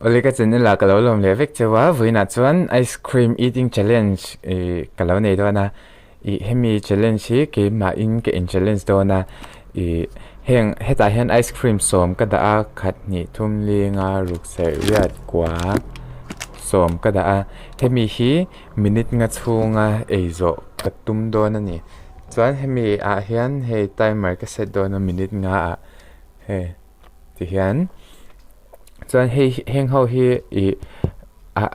Awle ka channel ah ka lo lawm leh vek cheu a, vawiinah chuan ice cream eating challenge ih ka lo nei dawn a, ih hemi challenge hi keimahin ka in challenge dawn a, ih heng hetah hian ice cream sawm ka dah a, khat hnih thum linga ruk serh riat kua sawm ka dah a, hemi hi minute nga chhunga ei zawh ka tum dawn a ni, chuan hemi ah hian hei timer ka set dawn a minute nga ah hei tihian. Chuan hei heng ho hi ih ah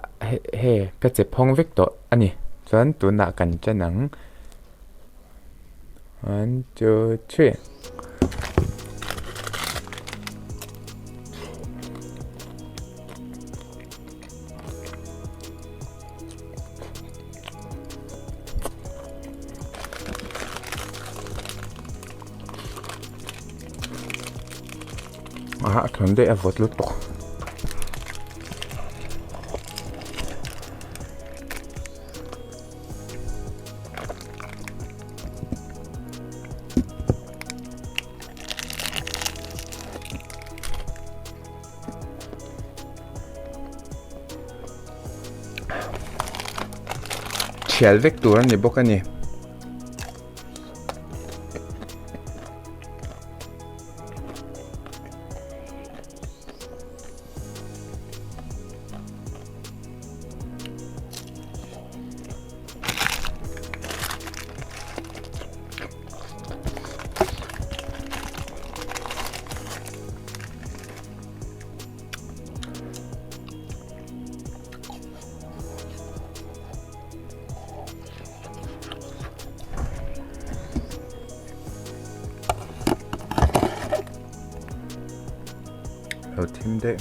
hei ka che phawng vek tawh a ni chuan tunah kan chen ang one two three. A thawn daih a vawt lutuk. Thial vek tur a ni bawk a ni. Lo thim daih.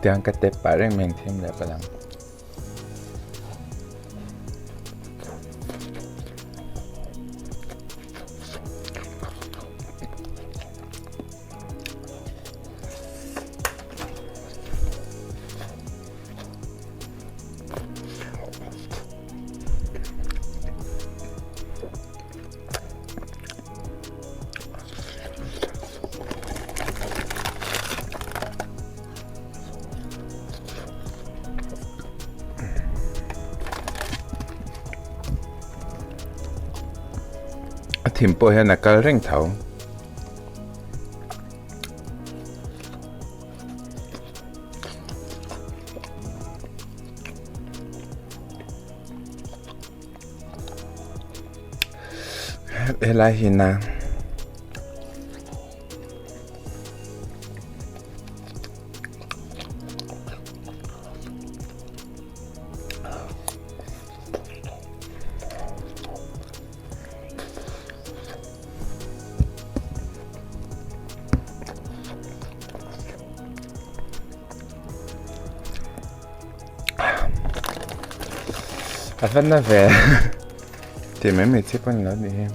Tiang ka tep pah reng mai ang thim leh palh ang. A thim pawh hian a kal reng tho. Helai hi na. A va na ve tih mai mai chi pawh ni lo nih hi.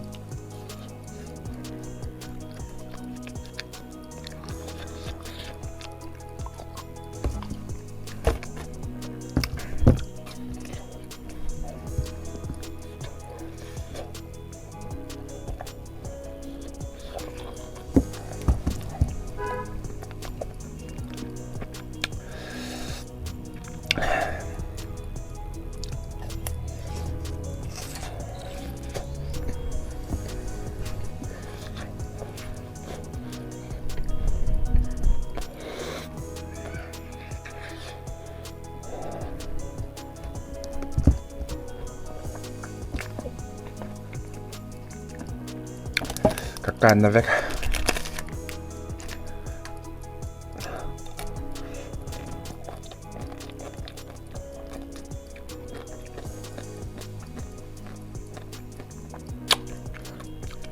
Ka kan na vek.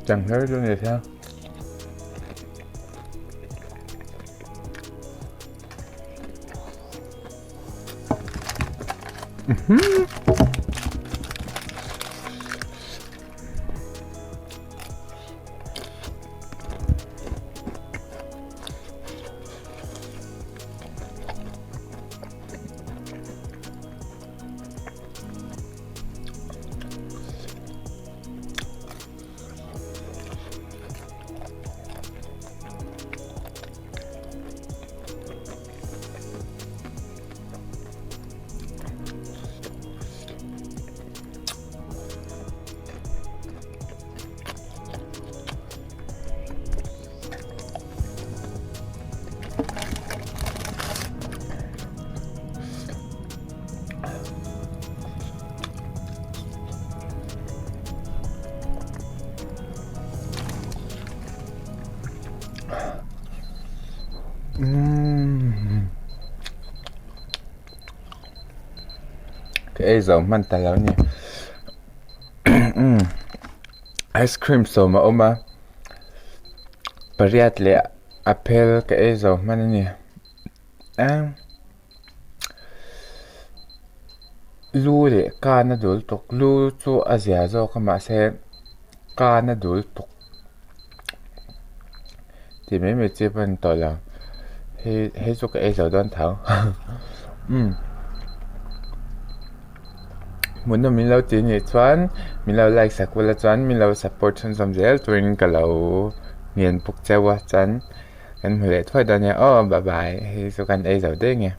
Chẳng nhớ cho người theo. Ka ei zo hman ta lo a ni ice cream sawm a awm a pariat leh a phel ka ei zo hman a ni lu leh kan a dul tuk lu chu a zia zawk a mahse kan a dul tuk tih mai mai chi pawh a ni tawh lo hei hei chu ka ei zo dawn tho umm hmuhnawm min lo ti anih chuan min lo like sak ula chuan min lo support chhunzawm zel turin ka lo ngen bawk cheu a chuan kan hmu leh thuai dawn nia aw bye bye hei chu kan ei zo daih ang e.